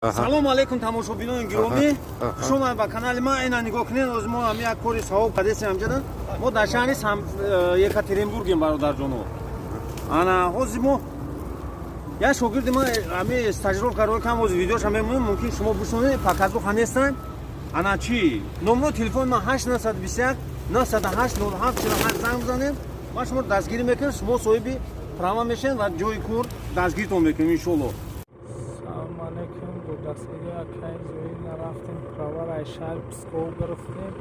Салому алейкум, тамошобинони гиромӣ, хуш омадед ба канали ман. Ина нигоҳ кунед, ҳозир мо ҳам як кори савоб кардесем. Ҳамҷадан мо дар шаҳри Екатеринбургем, бародарҷоно. Ана ҳозир мо як шогирди ман ҳами стажировка рой кам, ҳозир видеоша мемонем, мумкин шумо бишнонед, показуха нестанд. Ана чӣ, номеро телефони ман 8 921 908 07 48, занг бизанед, ман шуморо дастгирӣ мекунам, шумо соҳиби права мешавед ва ҷои кор дастгиритон мекунем, иншоалло. Салому алейкум, бо дастгири акаи Зоир нарафтем, правара аз шаҳри Псков гирифтем.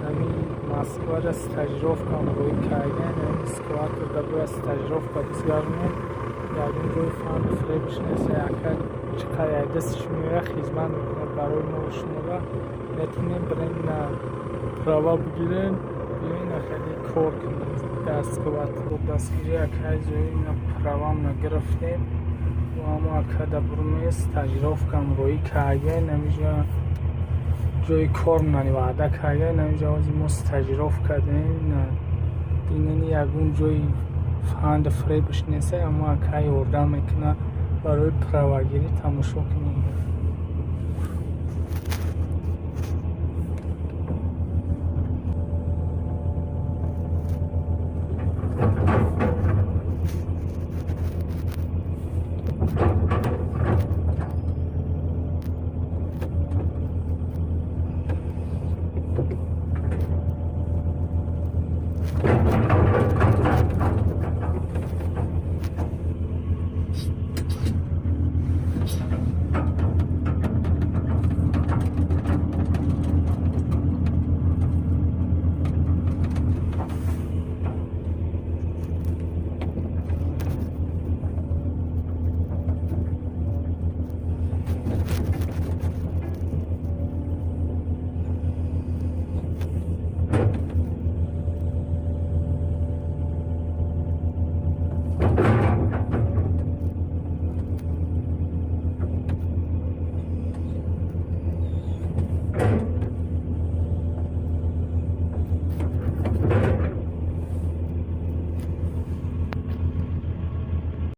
Ҳамин Москвара стажировкам рӯй кардем, ҳамин Москва кирда бояд стажировка бизгаронем. Ягон ҷои фанду фиребиш нест, ака чӣ қадр як дастиш меояд, хизмат мекунад барои мо. Шуморо метавонем бирем на права бигирем, биёин хеле кор кунем дастгоҳ. Бо дастгири акаи Зоир на правамна гирифтем. Ҳамо акада бурме стажировкам рӯӣ кардем, ҳамиҷа ҷои кор нани ваъда кардем, ҳамиҷа ҳозир мо стажировка кардем. Динани ягон ҷои фанду фиребиш нест, аммо ака ёрдам мекунад барои правагирӣ. Тамошо кунед.